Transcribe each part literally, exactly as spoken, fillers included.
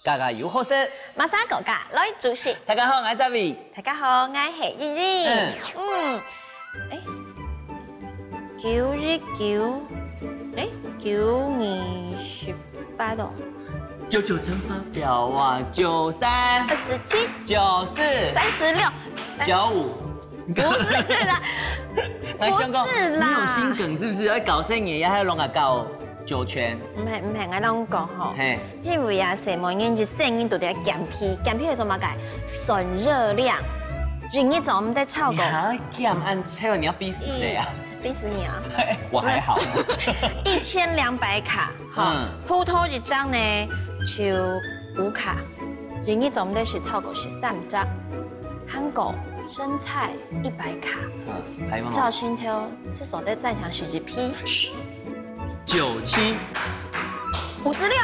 家家有好食，马上哥哥来主持。大家好，我是Zavi。大家好，我是英英。嗯，哎，九一九，哎，九二十八哦，九九乘法表啊，九三二十七，九四三十六，九五。不是啦，哎，相公，不是啦你有心梗是不是？要搞生意，还要弄个搞九圈？唔系唔系，我同你讲吼，嘿，因为啊，細妹人一生人都在減肥，減肥係做么个？算热量，一日做毋得超过。你还要这样按车，你要逼死谁啊？逼死你啊！哎，我还好。一千两百卡，哈嗯，葡萄一张呢就五卡，一日做毋得食超过十三张。韩国生菜一百卡，嗯，还有吗？照心头是所在赞赏十一批，嘘，九七。五十六。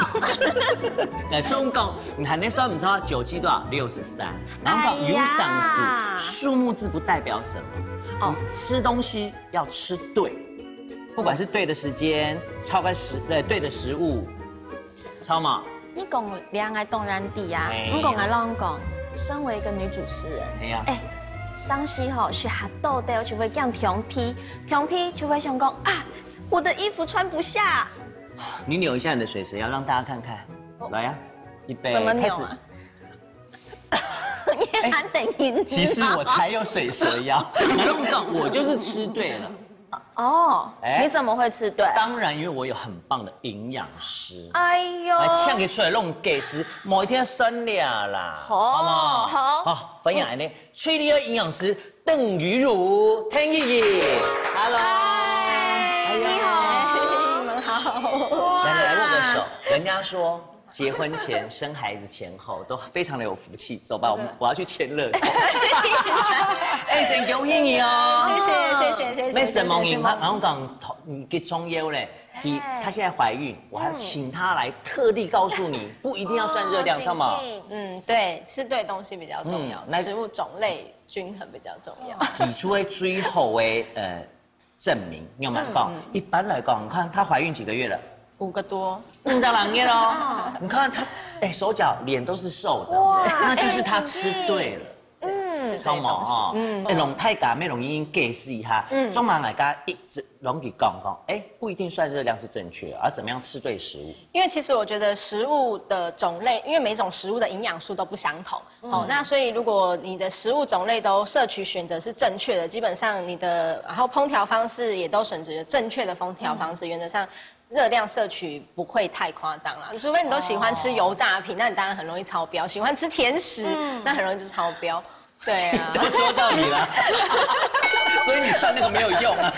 那中共，你还没算不错，九七多少？六十三。然后哎呀有赏识，数目字不代表什么。哦哦，吃东西要吃对，不管是对的时间，超过食，对对的食物，超嘛？你讲两个当然对啊哎，我讲个乱讲，身为一个女主持人，哎呀哎，上司吼是吓到的，就会讲调皮，调皮就会想讲啊，我的衣服穿不下。你扭一下你的水蛇腰，让大家看看。来呀，预备，怎么扭开始。啊？你还等你？其实我才有水蛇腰，我跟你讲，我就是吃对了。哦，哎你怎么会吃对？当然，因为我有很棒的营养师。哎呦，来，抢给出来，让我给食，某一天酸了啦，好好吗？好好，分享呢，最厉害营养师邓瑜如，天意。Hello，哎，你好，你们好。来来来握个手。人家说结婚前、生孩子前后都非常的有福气，走吧，我们我要去签乐透。哎，先恭喜你哦！谢谢谢谢谢谢。没什么，谢谢你看，然后讲你给中腰嘞，你她现在怀孕，我还要请她来特地告诉你，不一定要算热量，知道吗？嗯，嗯，对，吃对东西比较重要嗯，那食物种类均衡比较重要。提出来最后的呃证明，你有没有讲？一般来讲，你看她怀孕几个月了？五个多，五十六个月咯。你看她，哎，手脚脸都是瘦的，哇那就是她吃对了。嗯，超毛哦，嗯，哎，让大家咩容易解释一下，嗯，中马大家一直容易讲讲，哎，不一定算热量是正确，而怎么样吃对食物？因为其实我觉得食物的种类，因为每种食物的营养素都不相同，哦，那所以如果你的食物种类都摄取选择是正确的，基本上你的，然后烹调方式也都选择正确的烹调方式，原则上热量摄取不会太夸张啦。除非你都喜欢吃油炸品，那你当然很容易超标；喜欢吃甜食，那很容易就超标。对啊，都说到你了，所以你算那个没有用啊。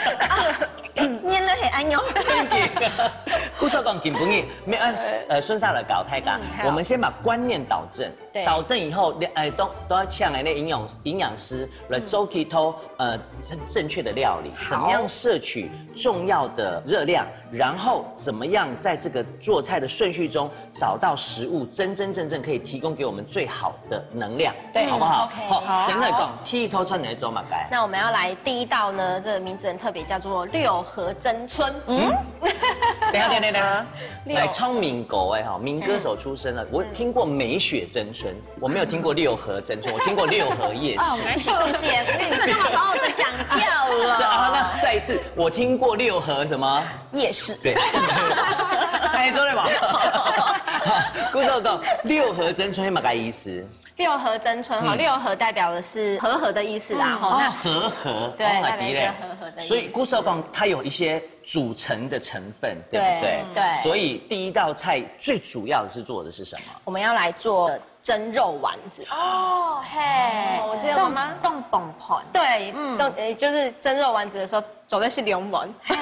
念了很安用。真的，故所讲根本你没呃呃顺下来搞太干，我们先把观念导正，对导正以后，哎，都都要请来那营养营养师来做给偷呃正正确的料理，怎么样摄取重要的热量，然后怎么样在这个做菜的顺序中找到食物真真正正可以提供给我们最好的能量，对好不好？ OK 好，先来讲，第一道菜你来做嘛该？那我们要来第一道呢，这个名字很特别，叫做六合争春。嗯，等一下等一下等一下，六来唱民歌哎哈，民歌手出身了，我听过梅雪争春，我没有听过六合争春，我听过六合夜市。蛮喜欢东西耶，你干嘛把我的讲掉了？是啊，那再一次，我听过六合什么？夜市。对，哎，做得吧？故所讲六合争春是么个意思？六合争春哈，六合代表的是和合的意思啦，哈。哦，那和合，对哦代表一个和合的意思所以故所讲它有一些组成的成分，对不对？对对所以第一道菜最主要的是做的是什么？我们要来做蒸肉丸子。哦，嘿，哦我记得我妈冻冻崩盘。对，嗯，呃，就是蒸肉丸子的时候，走在是流丸，嘿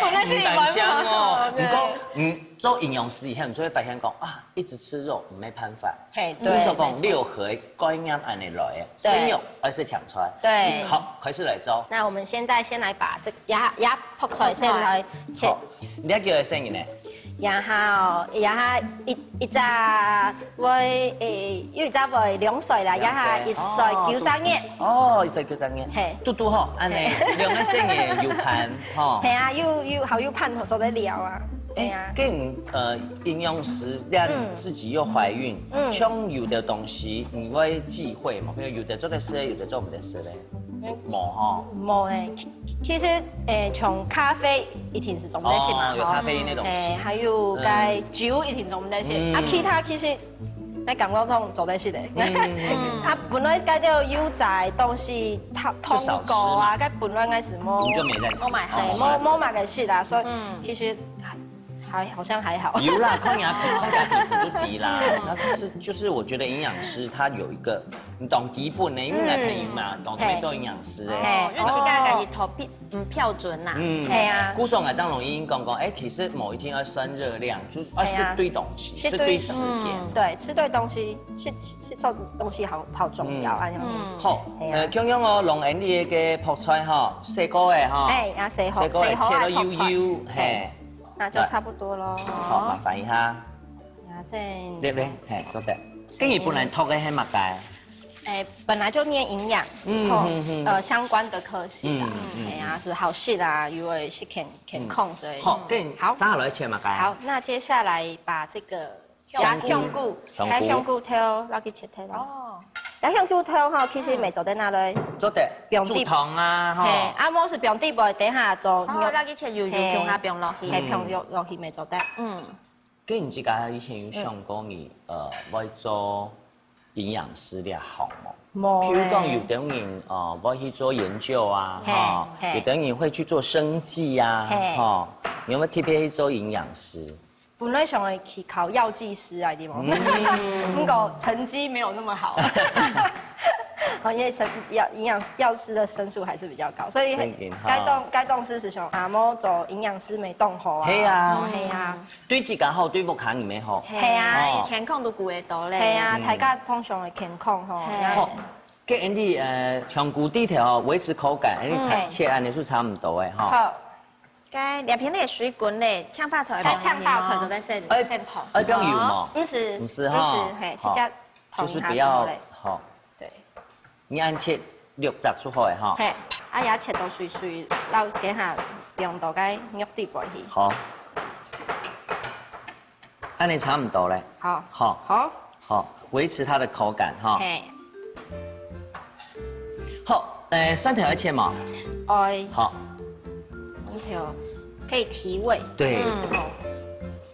我在是流很香哦丸。。你讲，嗯，做营养师以后，你就会发现讲啊，一直吃肉没办法。嘿，故所对，讲六合概念按呢来的，对生肉还是抢出来。对好，开始来做。那我们现在先来把这个压压泡出来，先来切。好，你要叫佢生意呢？然后然后一一只会诶，有一只会两岁啦，然后一岁九只月。哦，一岁九只月。嘿嘟嘟吼，按呢两个生意有伴吼系。啊，有有好有伴做得了啊。哎呀，跟呃营养师，让自己又怀孕，嗯，像有的东西你会忌讳嘛，比如有的做得吃，有的做不得吃嘞，没哈。无哎，其其实哎，像咖啡一定是做毋得食嘛，哦，有咖啡因的东西。哎，还有个酒一定做毋得食，啊，其他其实。 那感官痛做得食的。啊，本来該个油炸东西，汤汤果啊，該本来应该是无，你就没在吃。我买好。哎，无无买个食啦，所以其实还还好像还好。有啦，抗压皮，抗压皮不就低啦。那是就是我觉得营养师他有一个，你懂基本的，因为来配音嘛，懂得做营养师哎。嘿哦，就自家家己调配，嗯，标准啦。嗯，嘿啊故所我张龙英刚刚，哎，其实某一天要算热量，就是要吃对东西，吃对时间。对，吃对东西，吃吃吃错东西好好重要，哎呀，好，嘿啊呃，刚刚哦，龙眼你个泡菜哈，洗过的哈，哎，要洗好，洗过的，洗好切到幼啊，泡菜幼，嘿，那就差不多喽。好，麻烦一下，呀，先对不对？嘿，做得。跟你本来读的是么个？哎，本来就念营养，嗯哦嗯嗯呃，相关的科系啦嗯，嗯哎呀，是好食啦，因为是健健康，所以好，跟你好啥来切么个？好，那接下来把这个香菇香菇，香菇还有香菇条，落去切开咯。哦，然后香菇条哈，其实没做在那里，做得不用滴煮汤啊，嘿，哈。啊，无是不用滴，不会等下做哦，那个切油油，嘿放下不用落去。嘿，不用落落去没做得。嗯，跟你自家以前有想过你呃，会做营养师这行吗？无譬如讲，欸有的人呃，会去做研究啊，嘿哈，嘿有的人会去做生计啊，嘿哈，你有没有特别去做营养师？本来想要去考药剂师啊，对吗？不过成绩没有那么好。哦，因为生药营养药师的分数还是比较高，所以正经哈该当该当时是想啊，莫做营养师没当好啊。嘿啊哦嘿啊，对自家好，对屋下人也好。嘿啊健康都顾得到嘞。嘿啊，大家通常的健康吼。嘿然后好，给 Andy 呃，香菇底条哦，维持口感，Andy 切切安尼是差不多的哈。好，该两片的水滚嘞，炝化菜。该炝化菜就在先哎先放。哎，不用油嘛。不是不是哈不是，嘿，好直接就是不放一下要嘞。好，对，你按切六只出好的哈。嘿，啊也切到碎碎，然后等下放到该肉底过去。好，安尼差不多嘞。好，好，好，好，维持它的口感哈。嘿，好，诶，蒜头要切嘛。哎，好，蒜头可以提味。对，哦，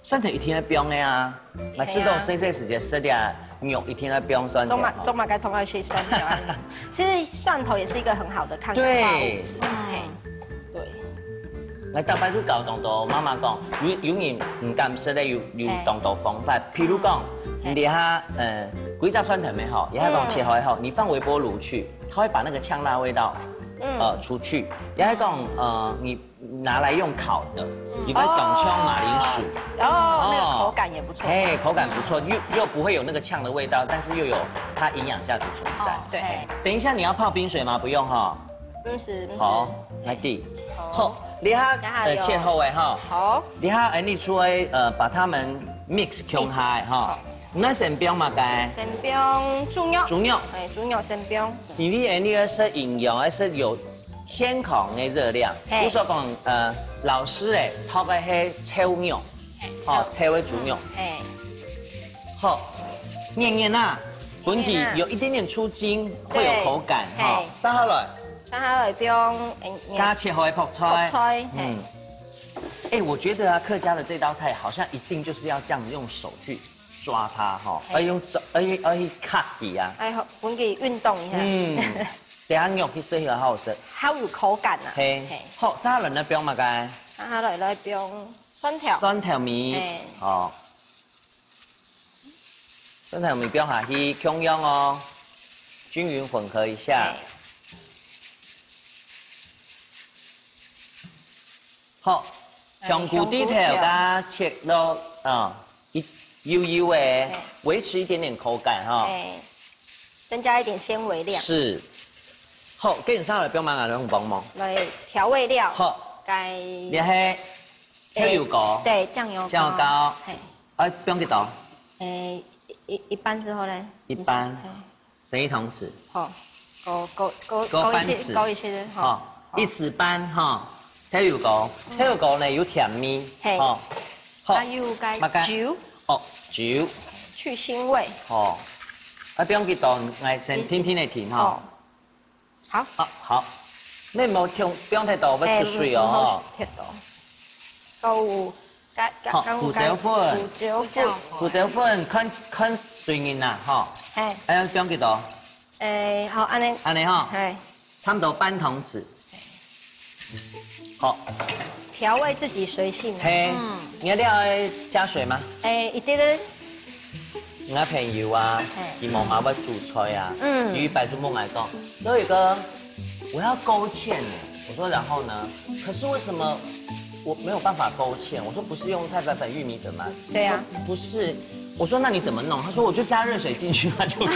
蒜头一定要放的啊。那吃到细细时节食的肉一定要放蒜头哈。中马中马该通要切蒜头啊。其实蒜头也是一个很好的抗氧化物质。对嘿，对，来，大家都搞懂的，妈妈讲，有有人唔敢食的，有有懂得方法。譬如讲，你下呃，几只蒜头没好，也还讲切好以后，你放微波炉去，它会把那个呛辣味道，呃，除去。也还讲，呃，你拿来用烤的，你会当像马铃薯。哦，那个口感也不错。嘿，口感不错，又又不会有那个呛的味道，但是又有它营养价值存在。对，等一下你要泡冰水吗？不用哈。嗯是，嗯是好，来滴。好，你下呃切好的哈。好，你下哎，你出来呃把它们 mix 共下哈。那先放嘛该先放猪肉，猪肉，哎，猪肉先放。因为哎你要食营养，还是有健康的热量。嘿比如说讲呃老师哎，他个是瘦肉，哦，瘦的猪肉。哎，好，黏黏啊，本底有一点点出筋，会有口感哈嘿。上好了，然后放哎，刚切好的泡菜。泡菜，嘿嗯，，哎，我觉得啊，客家的这道菜好像一定就是要这样用手去抓它哈，要用手，要要去卡底啊。哎，好，我给运动一下，嗯，等下肉去吃起来好好吃。好有口感啊。嘿，好，沙拉呢不用嘛该，然后来来放蒜头，蒜头米嘿，好，蒜头米不用下去，共样哦，均匀混合一下。嘿好，香菇底头加切到啊，一幼幼的，维持一点点口感哈。哎，增加一点纤维量。是。好，跟你上来不用麻烦用帮忙。来调味料，好，该你还豆油膏，对，酱油膏，酱油膏嘿，哎，不用给倒，哎，一一一半之后呢，一半嘿生一汤匙，好，勾勾勾勾勾一些，半匙勾一些，好好，，一匙半哈，豆油膏，豆油膏呢有甜味，嘿哈，好，還有个麼个？酒，哦，酒，去腥味。哦，啊，毋使幾多，𠊎先定定仔定吼。哦，好。好，好，你毋好放，放忒多，會出水哦。哎，嗯，嗯，好，忒多。還有，加，加，好，加，胡椒粉。胡椒粉。胡椒粉，看，看隨人啦，吼。嘿。哎，放幾多？ 哎，好，恁仔。恁仔吼，嘿。差毋多半湯匙。好。調味自己隨性啊。嘿，嗯。你愛料愛加水嗎？哎，一滴仔。𠊎朋友啊，嘿。佢媽媽會煮菜啊，嗯。有一擺就問𠊎講：「周宇哥，我要勾芡呢。」我說：「然後呢？」「可是為什麼我沒有辦法勾芡？」我說：「不是用太白粉、玉米粉嗎？」對啊。他說：「不是。」我說：「那你怎麼弄？」他說：「我就加熱水進去，它就勾芡。」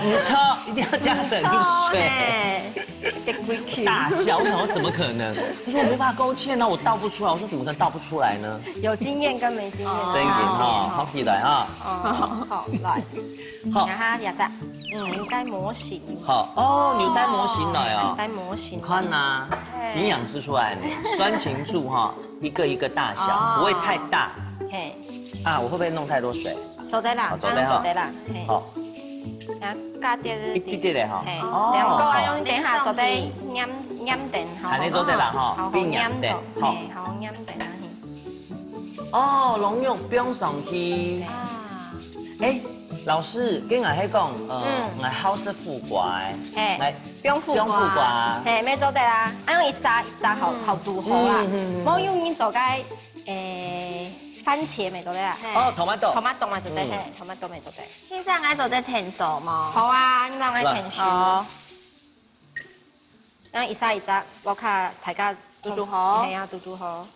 你知道，一定要加冷水。不錯呢，大笑，我想說怎麼可能？他說：「我沒辦法勾芡啊，我倒不出來。」我說：「怎麼可能倒不出來呢？」有經驗跟沒經驗的差別。真經哈，好期待哈。哦，好，來。好。然後這隻，嗯，應該模型。好，哦，你有帶模型來哦。帶模型。你看吶，嘿。營養師出來呢，酸鹼柱哈， 一個一個大小，哦。不會太大。嘿。啊，我會不會弄太多水？做得啦，好，做得哈。啊，做得啦，嘿。好。啊，加點一滴滴仔哈。嘿，哦。兩個啊，好。用等下做得黏，黏等哈。恁仔做得啦哈，好，好，變黏等，黏等，好。嘿，好，黏等啊，嘿。哦，龍肉放上去。啊。哎，老師，跟𠊎係講，呃，嗯。𠊎好食苦瓜欸。嘿。來， 放苦瓜。放苦瓜。嘿，乜做得啊。啊，用一儕一隻好，嗯。好堵好啊。嗯，嗯，嗯。無有人做个，誒，番茄乜做得啊。嘿。哦，tomato。Tomato乜做得，嗯。嘿，tomato乜做得。先生，𠊎做得添做無？好啊，你讓𠊎添手。來。好。啊，一儕一隻，𠊎看大家堵堵好。嘿啊，堵堵好。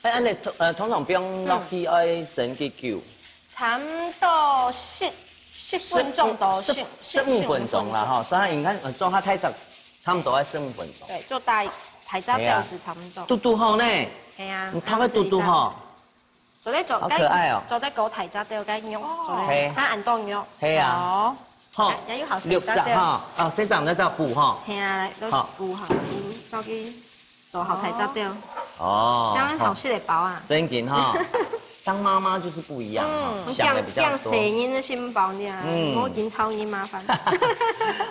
哎，恁仔，呃，通常放落去愛蒸幾久？差毋多十，十分鐘到十，十，十五分鐘啦，吼，所以你看，呃，做下太早，差毋多愛十五分鐘。對，做大，大隻兜係差毋多。哎呀，堵堵好呢。係啊，你頭个堵堵好。做得做，好可愛哦。做得搞大隻兜个肉，做得，嘿。還恁多肉。係啊。哦。好，也有好細隻兜。六隻哈，哦，細隻那隻補哈。係啊，來，好。補好，補，到底 做好大隻兜。哦，這樣好食得飽啊。好。真經哈，當媽媽就是不一樣哈，嗯，想得比較多。驚，驚死人的心包呢，嗯。莫緊吵你麻煩。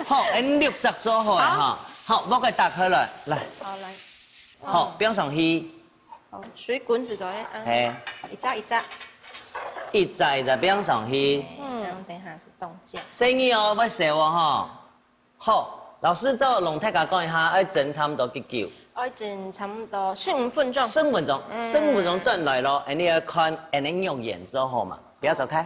好，恁六隻做好了哈。好。好，我給打開來，來。好，來。好，哦。放上去。好，水滾就做得，嗯，嘿。一隻一隻。一隻一隻放上去。嗯。這樣等一下係當靚。細義哦，愛燒哦哈。 好，老師，再同大家講一下，愛蒸差不多幾久？愛蒸差不多十五分鐘。十五分鐘，嗯。十五分鐘轉來咯，恁仔愛看，恁仔肉圓做好無？不要走開。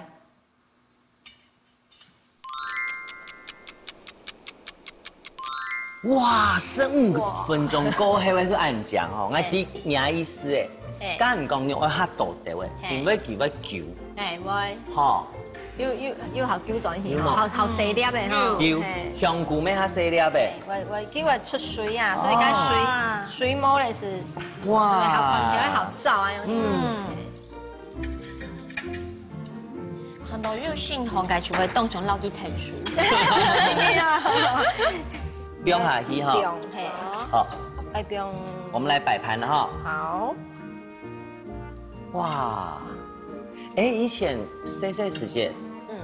哇，十五分鐘過後，係恁靚吼，哇。𠊎知你个意思誒。嘿。嘿。該你講肉愛較多兜誒，嘿。因為佢會久。嘿，會。吼。 又，又，又好揪轉去吼，有無？好，好細粒个吼。有，嘿。香菇乜較細粒个。嘿，會，會，佢會出水啊，所以該水，哦。水無咧係，哇。係會好看起來好照啊，樣。嗯。看到有信號，該就會當場落去提水。放下去哈。放，嘿。好。愛放。我們來擺盤了哈。好。 哇，誒，以前細細時節，嗯。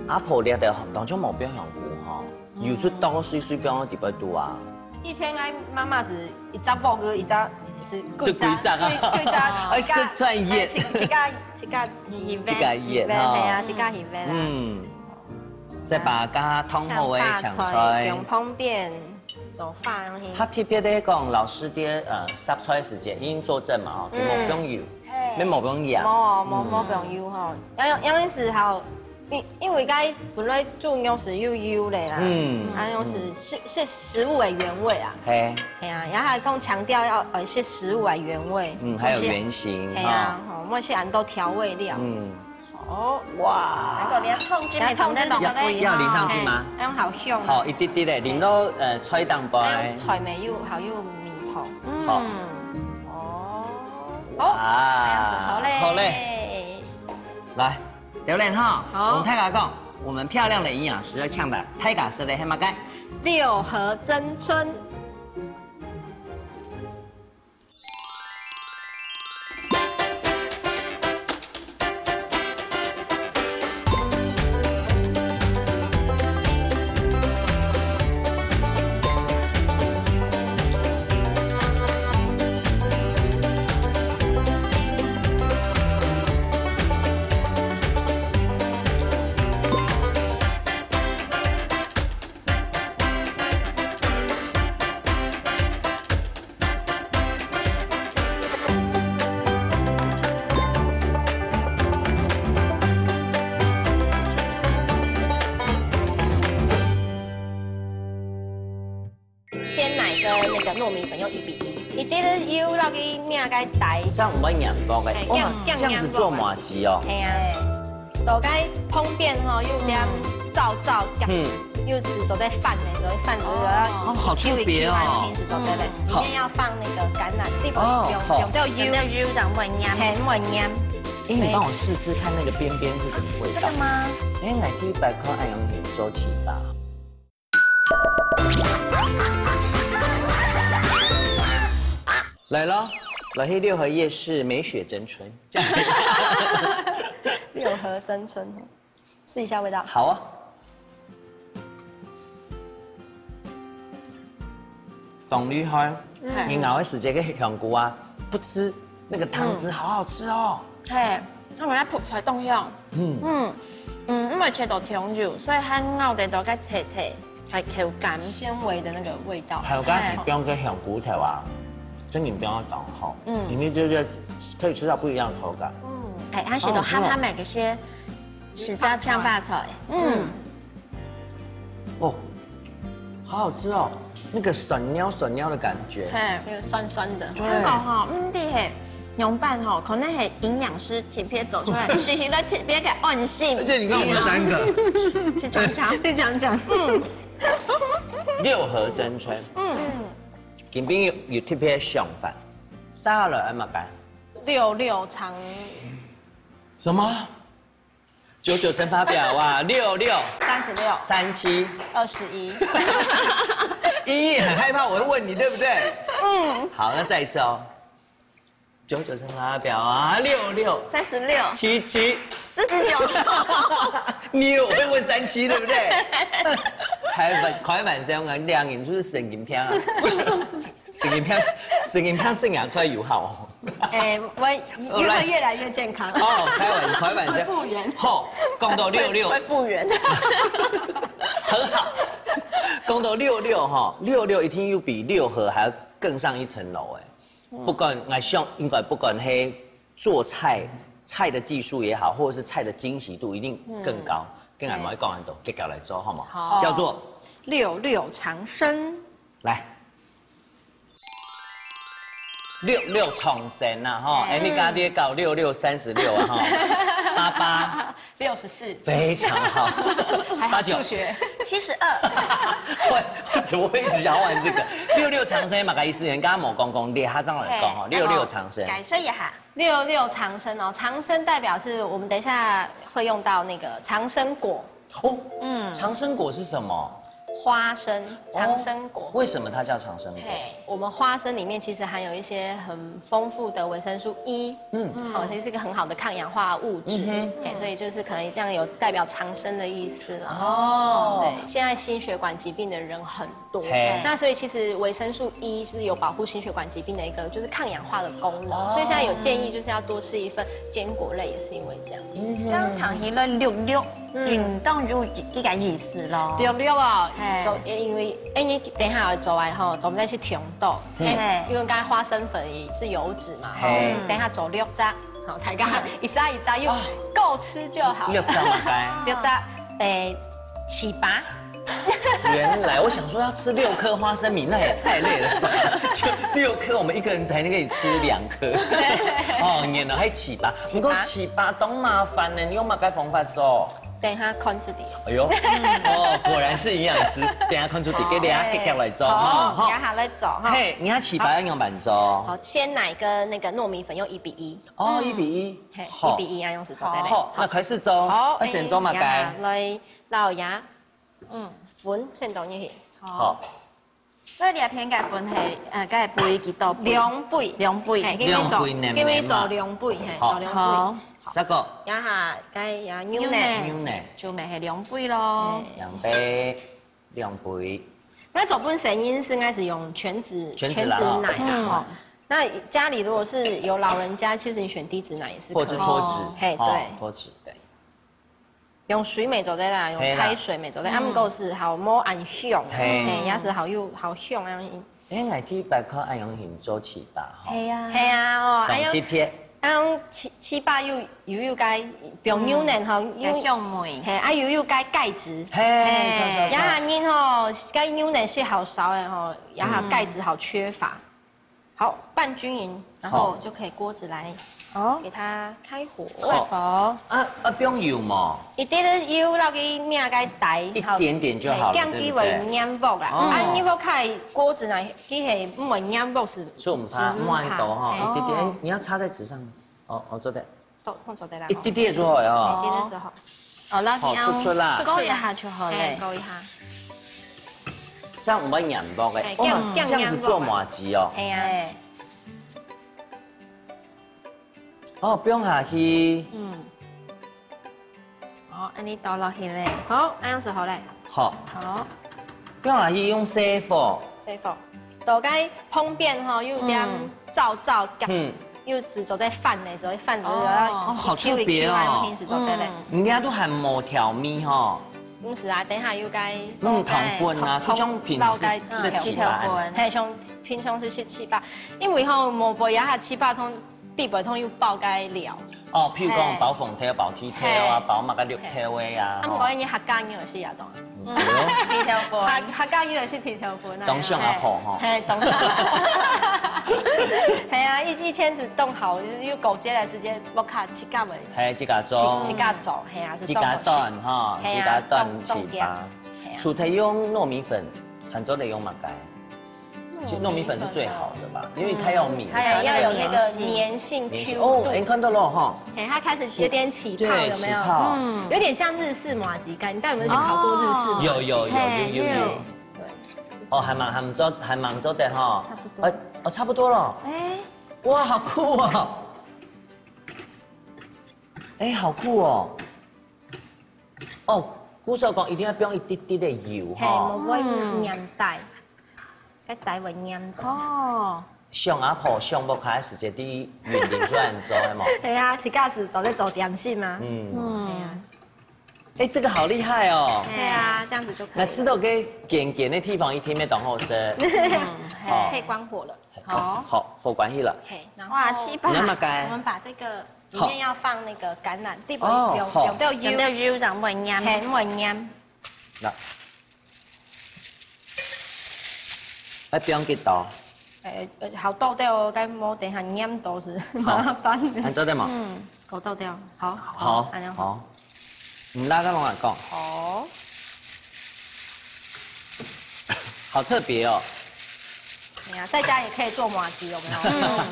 阿婆掠个當中無放香菇吼，嗯。有出當多水水放到底背肚啊。以前𠊎媽媽係一隻鑊个，一隻係幾隻，就幾隻啊。幾，幾隻，哎，自家，食出來熱。哎，自，自家，自家熨个，自家熱哈。熨个，係啊，自家熨个啦。嗯。再把剛剛燙好个青菜，青菜，用旁邊。 做法樣去。較特別个講，老師在，呃，煠菜時節，因為做陣嘛吼，嗯。就無放油，嘿。乜無放鹽。無，無，嗯。無放油吼。因，因為係吼，因，因為該本來豬肉係有油个啦，嗯。啊，用係，嗯。食，食食物个原味啊。嘿。係啊，然後還講強調要，呃，食食物个原味，嗯，還有原形，係啊，吼。吼，莫食恁多調味料。嗯。 哦，哇。那個連湯汁也同那種要，要淋上去嗎？哎，用好香。好，一滴滴个，淋到，呃，菜當中。哎，用菜味又好又味道。嗯。好。哦。哇，好，那樣子好嘞。好嘞。來，劉蓮哈，好。我們大家講，我們漂亮的營養師要嗆的，大家食个係麼个？六合爭春。有一比一，一定要落去面个底。这样毋會黏薄个。哎，哇，这样，这样子做麻糬哦。这样黏薄个。嘿啊，到該旁边吼，有點燥燥，嗯。又是做得翻的，做得翻，哦，好特別哦。平时做得嘞，嗯。里面要放那个橄欖，你不用，哦，好。不用，不用油，不用油，这样不会黏。嘿，不会黏。哎，你帮我试试看那个边边是什么味道。这个吗？哎，来，第一百块，哎，用你做起吧。 來咯，來去六合夜市美雪爭春。六合爭春，試一下味道。好啊。當厲害，嗯。你咬个時節个香菇啊，不知那個湯汁好好吃哦。嘿，佢个覆菜當香。嗯。嗯，嗯，因為切到長幼，所以還咬得到該脆脆个口感。纖維的那個味道。還有剛剛你放个香菇頭啊，真的放到當好，嗯。裡面就是可以吃到不一樣的口感。嗯。哎，還食到鹹鹹个該些，是炸炝肉菜。嗯。 哦，好好吃哦，那個酸尿酸尿的感覺。嘿，那個酸酸的。對。那個吼，嗯，對嘿，仰般吼，可能係營養師特別做出來，食起來特別个安心。而且你看我們三個，去嚐嚐，去嚐嚐。嗯。六合爭春，嗯，今天有，有特別的想法，接下來愛麼个？六六長。什麼？ 九九乘法表啊，六六，三十六，三七，二十一。依依很害怕我會問你，對不對？嗯。好，那再一次哦。九九乘法表啊，六六，三十六，七七，四十九。你以為我會問三七，對不對？開玩，開玩笑啊，你兩個人就是神經病啊。 神經病，神經病生養出來有效哦。哎，我，哦，來。會越來越健康。哦，開玩，開玩笑。會復原。好，講到六六。會，會復原。很好。講到六六吼，六六一定又比六合還要更上一層樓哎。嗯。不管，我想應該不管係做菜，菜的技術也好，或者是菜的精細度，一定更高。嗯。跟俺們講很多，接下來做好嗎？好。叫做六六長生。來。 六六長生啊，吼，哎，你家爹搞六六三十六啊，吼，八八，六十四，非常好。還好數學，七十二。我，我怎麼會一直想要玩這個？六六長生嘛，个意思，人家某公公，你還這樣來講哈，嘿，六六長生。解釋一下。六六長生哦，長生代表是我們等一下會用到那個長生果。 哦，嗯。長生果是什麼？花生，哦，長生果。為什麼它叫長生果？嘿，我們花生裡面其實含有一些很豐富的維生素E，嗯。哦，它是一個很好的抗氧化物質，嗯哼。嘿，所以就是可能這樣有代表長生的意思啦。哦。對，現在心血管疾病的人很多，嘿。那所以其實維生素E是有保護心血管疾病的一個，就是抗氧化的功能，哦。所以現在有建議就是要多吃一份堅果類，也是因為這樣子。嗯哼。剛剛談起了六六， 嗯。應當有這個意思咯。六六哦，嘿。做，因為，因為等下愛做个吼，做毋得去忒多。嘿。嘿。因為剛才花生粉也是油脂嘛，嘿。吼，等下做六隻，好，大家一隻一隻又夠吃就好。六隻麼个？六隻，誒，糍粑。原來我想說要吃六顆花生米，那也太累了吧？就六顆，我們一個人才可以吃兩顆。哦，原來還糍粑。糍粑。不過糍粑當麻煩呢，你用麼个方法做？ 等一下看出來。哎喲，哦，果然是營養師。等一下看出來，好。給大家夾夾來做，好，哈，哈。等一下來做，哈。嘿，你看糍粑要用慢做。好，鮮奶跟那個糯米粉用一比一。哦，嗯。一比一。嘿，好。一比一啊，用手做，對不對？好，那開始做。好，那先做麼个？哎，等一下來撈一下，嗯，粉先倒入去。好。好。 所以這片个粉係，呃，該杯幾多杯？兩杯。兩杯。嘿，今日做，兩杯奶茶嘛。今日做兩杯，嘿，好。做兩杯。好。再過。然後，該，然後牛奶。牛奶。牛奶。就乜係兩杯咯。嘿。兩杯，兩杯。該做本身應該係用全脂，全脂啦，全脂奶啦，嗯。吼。那家裡如果是有老人家，其實你選低脂奶也是可以。或者脫脂，嘿，哦，對。脫脂。對。 用水乜做得啦，用開水乜做得，嘿啊。啊，毋過係好無恁香，嘿。嘿，也係好有，好香恁樣。哎，𠊎第一擺看恁樣形做糍粑吼。係啊。係啊，哦，哎呀，當特別。恁樣糍，糍粑又，又有該，比如牛奶吼，嗯，又，有香味。嘿，啊，又有該鈣質。嘿，嘿，著，著，著。也人吼，該牛奶係好少个吼，也好鈣質好缺乏。嗯。好，拌均匀，然后就可以锅子来哦，给它开火。好。好。啊，啊，不用油嘛。一滴仔油落去面个底，一点点就好了，嘿，这样佢会黏鑊啦。对不对？哦。啊，黏鑊开锅子呢，佢系毋会黏鑊是，所以我们怕是毋怕。慢一点哈，嘿。一点点。哎，你要插在纸上吗？哦，哦，做得。都，都做得啦。一滴滴就好了哦。一滴滴就好。哦，落去好，出出啦。勾一下就好了。嘿，勾一下。这样我们养包哎，哎，哦，这样，这样子做麻吉哦。这样黏鑊啊。嘿啊。哎。哦，不用下去。嗯。哦，恁呢倒落去嘞。好，恁样就好嘞。好。好。不用下去，用小火。小火。倒个旁边吼，有点燥燥个，嗯。又是做得翻的，所以翻的哦，好特别哦。平时做得嘞。嗯。人家都喊某调味吼。毋是啊，等下又该弄糖粉啊，就像平常是吃粢粢粉。嘿，像平常是吃粢粢，因为吼，无粄也下粢粢通，底背通有包个料。哦，譬如讲包红豆、包甜豆啊，嘿。包么个绿豆的啊，啊，毋过因为客家人也是那种啊。嗯，甜豆粉。客，客家人也是甜豆粉啊。当像阿婆吼。嘿，当像。嘿啊，一，一千只冻好，又过节的时间，我卡七个尾。嘿，自家做。自家做，嘿啊，是自家冻好。冻吼，嘿啊，自家冻冻起吧。冻，冻起来。嘿啊。除了用糯米粉，还做得用么个？糯米粉。其实糯米粉是最好的吧，因为它要米，嗯，它要有那个才有那个黏性。黏性。Q度。哦，哎，看到了哈。哎，它开始有点起泡，对，有没有？起泡。嗯。有点像日式麻吉感，你带我们去烤过日式麻吉？哦。有，有，有，有，有，有。嘿，对。哦，还蛮，还蛮做，还蛮做得哈。差不多。哎，哦，差不多了。哎。哇，好酷哦。哎，好酷哦。 哦，故所讲一定要放一滴滴的油嘿，哈。无会黏底，个底会黏到。哦。像阿婆上屋下个时节，在云林做恁做，系无？系啊，自家是做得做点心嘛。嗯。嗯。系啊。哎，这个好厉害哦。对啊，这样子就可以了。那吃到个咸咸的地方，一定会当好吃。嗯，哦。可以关火了。好。好，火关起了。嘿，然后哇，七八。你要么个？我们把这个里面要放那个橄榄，地板哦，用，好。用到油，用到油，这样不会黏。嘿，不会黏。那，哎，不用给刀。哎，呃，好倒掉哦，该莫等下黏到是好。麻烦的。还做得吗？嗯，好倒掉，好。好，好，按呢好。好。你拉开我来讲。好。好特别哦。哎呀，在家也可以做麻吉，有没有？嗯。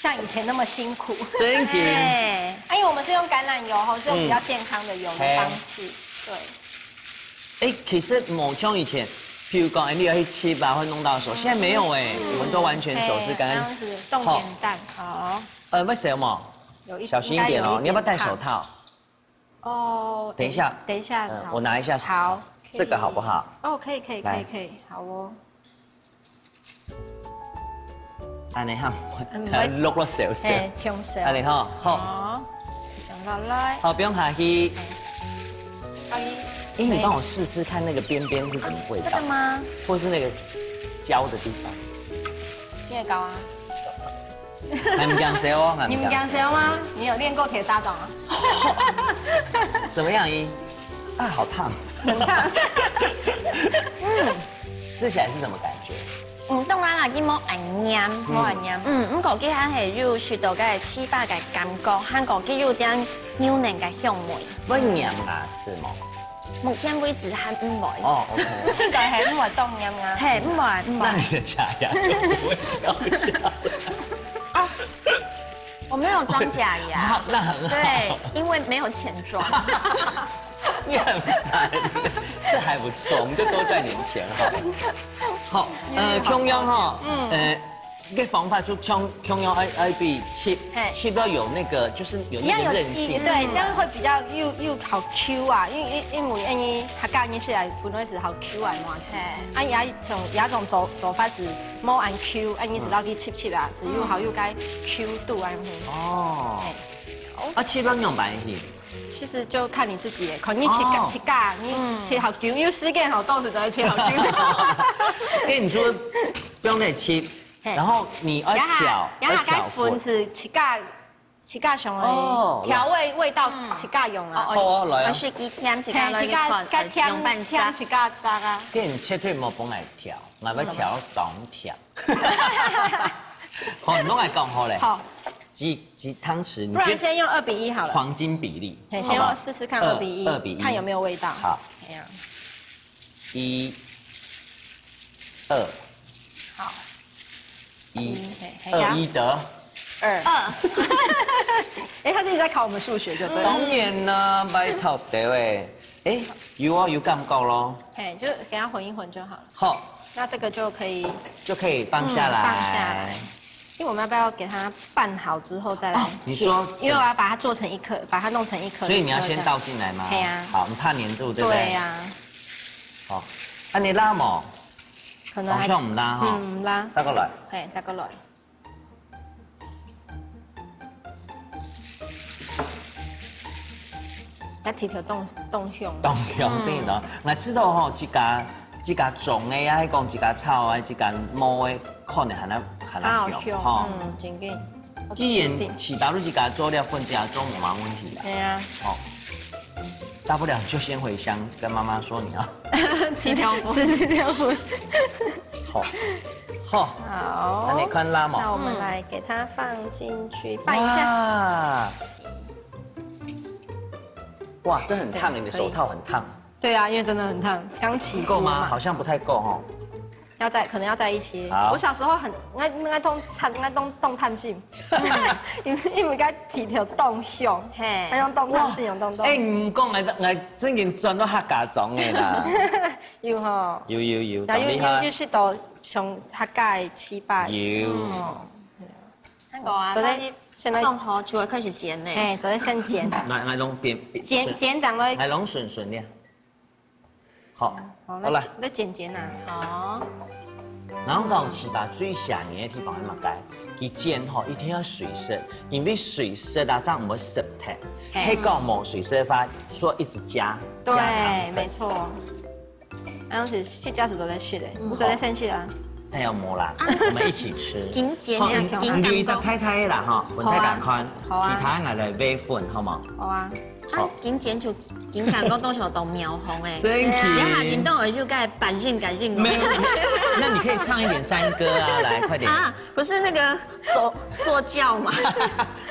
像以前那么辛苦。真的。哎。哎，因为我们是用橄榄油吼，是用比较健康的油的方式。嗯。对。哎，其实无像以前，譬如讲，哎，你要去吃吧，会弄到手，现在没有哎，嗯。我们都完全手是干干。哎，这样子，重点蛋，好。呃，为什么？有一，小心一点哦，应该有一点烫。你要不要戴手套？ 哦，等一下，等一下，呃，好。我拿一下。好，这个好不好？可以。哦，可以，可以，可以，来。可以，好哦。按呢哈，嗯，还要落落少少。嘿，轻少。按呢哈，好。好，放落来。好，不用客气。嘿。阿姨。哎，你帮我试试看那个边边是什么味道？这个吗？或是那个焦的地方？你也搞啊。 还毋驚燒哦，还毋驚燒。你毋驚燒嗎？你有練過鐵砂掌啊？怎么样，姨？啊，好燙。很燙。嗯。吃起来是什么感觉？嗯，當然啦，佢無恁黏。嗯。無恁黏。嗯，毋過佢還係有食到个粢粑个感覺，還過佢有點牛奶个香味。會黏牙齒無？ 目前為止還毋會。哦，OK。應該係毋會當黏啊。嘿，毋會，毋會。那你的假牙就不會掉下來。哦，我沒有裝假牙。好，那很好。對，因為沒有錢裝。你很煩，這還不錯，我們就多賺點錢哈。好，呃，共樣哈，嗯。呃， 个方法就像，像要愛，愛比切，嘿。切到有那个，就是有那个韧性。一样有一，对，这样会比较又，又好Q啊，因为，因为，因为客家人起来本来是好Q啊嘛，嘿。啊，有一种，有一种做，做法是无恁Q，啊，你是落去切切啊，是又好又该Q度啊，嗯。哦。嘿。啊，切到仰般去？其实就看你自己耶，看你切个，哦。切个，你切好久，有时间好，到时再切好久。跟你说，不用再切， 嘿。然后你要调，然后，然后要调粉。该粉是自家，自家想的。哦，调味，味道自家用啊。哦，哦，来啊。我是给添自家嘿，自家，来个款，自家添，用半扎。添自家扎啊。店切忒无本来调，我要调当甜。好，你都来讲好嘞。好，几几汤匙，你不然先用二比一好了。黄金比例，嘿，先用试试看二比一，二比一，看有没有味道。好，哎呀，一、二，好，一，二一得二，二，哎，他是一直在考我们数学，就对了。当然啦，拜托的喂，哎，有哦，有感觉咯。嘿，就给它混一混就好了。好，那这个就可以，就可以放下来。放下来。因为我们要不要给它拌好之后再来哦，你说，因为我要把它做成一颗，把它弄成一颗，所以你要先倒进来吗？对啊。好，你怕黏住，对不对？对啊。好，啊，你拉嘛？可能还，好像唔拉哈。嗯，拉。再过来。嘿，再过来。 要提头冻冻胸，冻胸，真的。我知道吼，自家自家种的啊，还讲自家炒啊，自家摸的，可能还能还能香吼。嗯，真个。既然粢粑都自家做了，分自家做，没问题啦。对啊。哦，大不了就先回乡跟妈妈说你要粢粢粉，吃粢粢粉。好，好，好，那你看辣吗？那我们来给它放进去拌一下。哇，哇，这很烫，你的手套很烫。对啊，因为真的很烫，刚起锅嘛。够吗？好像不太够哦。要再，可能要再一些。好，我小时候很，应该应该冻烫，应该冻冻烫性，因为因为该提头冻胸，嘿，那种冻烫性有冻冻。哎，你讲来来，真正转到客家庄的啦。有吼，有有有，然后又又又食到像客家的粢粑，有。哦，那个啊，昨天现在种好就会开始剪呢。哎，昨天先剪，来来弄扁扁，剪剪长了，来弄顺顺的。 好，好，好来。来剪剪啊，好。然后讲粢粑最邪门的地方係么个？佢煎吼一定要水色，因为水色啊，这样唔会濕忒。嘿，係讲冇水色的话，说一直加，加糖对，分。没错。哎，我是sit到時都在食的，你昨天先食啊？哎呀，冇啦，我们一起吃。緊剪啊，緊剪。你就太太啦哈，分大家看，好啊，好啊。其他人来喂粉好吗？好啊。 啊，緊剪就緊感覺到時候都描紅哎，真奇。等下緊到我就該扮演該演哦。没有，那你可以唱一点山歌啊，来，快点。啊，不是那个坐坐轿吗？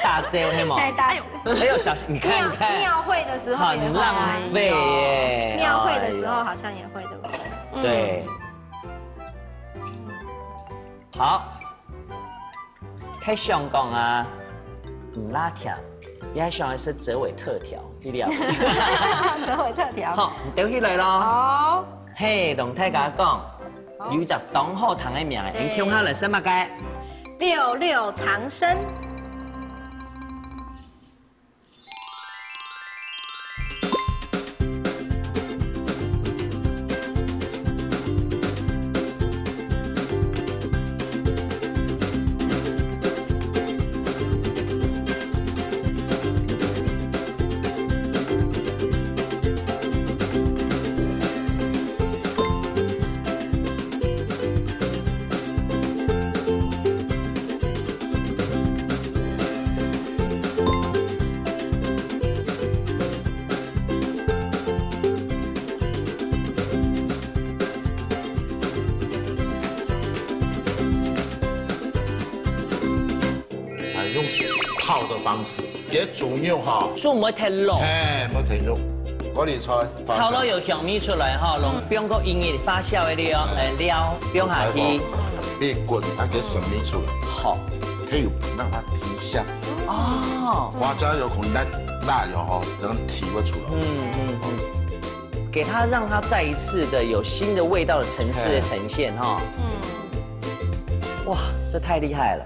大招是吗？哎，大哎呦，哎呦，小心，你看，你看，庙会的时候也会啊，很浪费耶。庙会的时候好像也会，对不对？哎呦。对。好。 太想讲啊，嗯，辣条，也还想要吃折尾特调，对了。折尾特调。好，你兜起来咯。好。嘿，同大家讲，好，有一只当好听的名，对，你听下来是么个？六六长生。 啊，用泡的方式，给猪肉哈。猪毋會忒老。嘿，毋會忒老。高麗菜，炒到有香味出來哈，用放个一日發酵的料，哎，料放下去。米滾，啊，給筍米出來。好。可以讓它提香。哦。花椒油可能在辣油哈，讓它提不出來。嗯嗯嗯。 给它让它再一次的有新的味道的层次的呈现哈。嗯，哇，这太厉害了！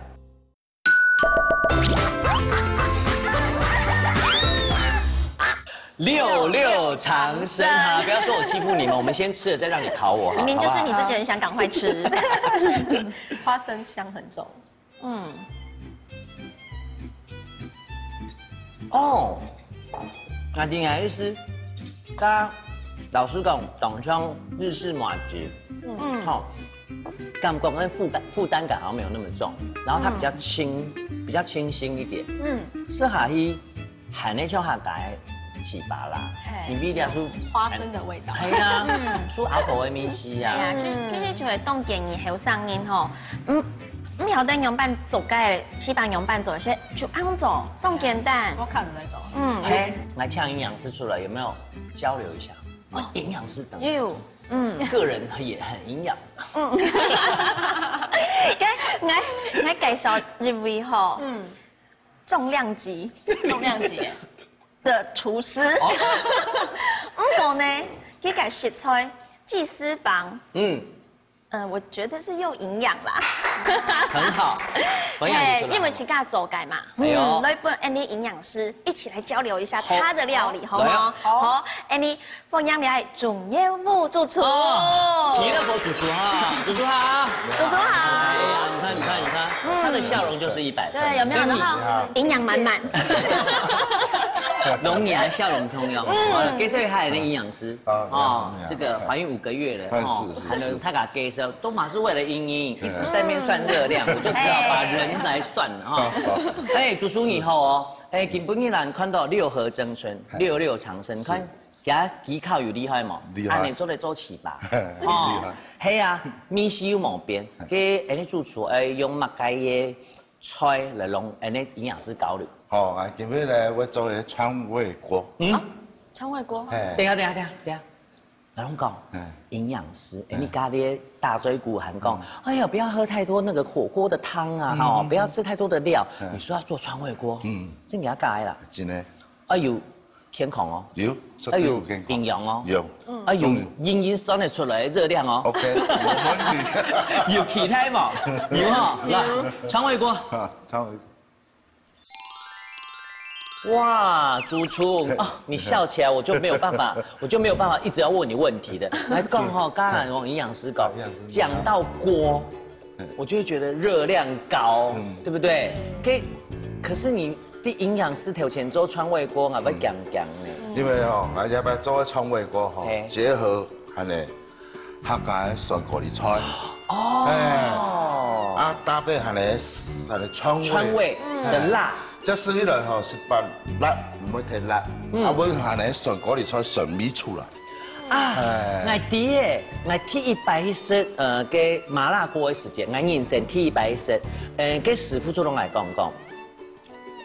六六长生啊！不要说我欺负你们，我们先吃了再让你考我，明明就是你自己很想赶快吃。好不好？花生香很重。 嗯。哦，那另外意思，它老实讲，当像日式麻吉，嗯，好，感觉跟负担负担感好像没有那么重，然后它比较轻，比较清新一点，嗯，适合去 還係像客家个粢粑啦，因為這係花生的味道。係啊，係阿婆个味緒啊。係啊，就其實就會當建議後生人吼，嗯，毋曉得仰般做个，粢粑仰般做，先就恁樣做，當簡單。我看著在做。嗯，嘿，來請營養師出來，有沒有交流一下？營養師等，有，嗯，個人也很營養。嗯，該，𠊎，𠊎介紹一位吼，嗯，重量級，重量級的廚師。哦，毋過呢，佢个食材，雞絲房，嗯，嗯，我覺得是又營養啦。很好，分享出來。嘿，因為自家做个嘛，哎喲，嗯，來分𠊎等營養師一起來交流一下他的料理，好嗎？來啊。好，𠊎等歡迎來鍾業武主廚。哦，鍾業武主廚哈，主廚好。主廚好。哎呀，你看，你看，你看，他的笑容就是一百分。對，有沒有？跟你然後營養滿滿。龍年笑容通用，嗯，介紹一下你的營養師。啊，哦，營養師，這個懷孕五個月了，哎，哦，是，是，還能大家介紹，都嘛是為了營養，一直在那邊算熱量，我就只好把人來算了哈。哎，主廚你好哦，哎，今晡日咱看到六合爭春，六六長生，看，佢技巧有厲害無？厲害。啊，你做得做粢粑，厲害。哦，係啊，味緒又無變，該，哎，主廚，哎，用麼个个菜來同𠊎等營養師交流？好，啊，今日呢，𠊎做一個川味鍋。嗯，川味鍋。哎，等一下，等一下，等一下，等一下。 來講，嗯，營養師，哎，你家裡打嘴鼓還講，哎呀，不要喝太多那個火鍋的湯啊，哈，不要吃太多的料。你說要做川味鍋，嗯，真个假个啦？真个。哎喲，健康哦。有，絕對有健康。哎喲，營養哦。有，哎喲，營養算得出來熱量哦。OK，沒問題。有期待嗎？有哈，來，川味鍋。啊，川味鍋。 哇，主廚啊，你笑起來我就沒有辦法，我就沒有辦法一直要問你問題的。來講哈，剛才我營養師講，營養師講到鍋，我就會覺得熱量高，對不對？可以，可是你的營養師頭前做川味鍋，𠊎會講講呢。因為吼，𠊎這擺做个川味鍋吼，結合恁呢 客家个酸高麗菜。哦，哎，啊，搭配下呢，下呢川味，川味的辣，這食起來吼係把辣，毋會忒辣，啊，會下呢酸高麗菜酸味出來。啊，哎，𠊎知耶，𠊎第一擺去食，呃，个麻辣鍋个時間，𠊎人生第一擺去食，呃，个師傅就同𠊎講講，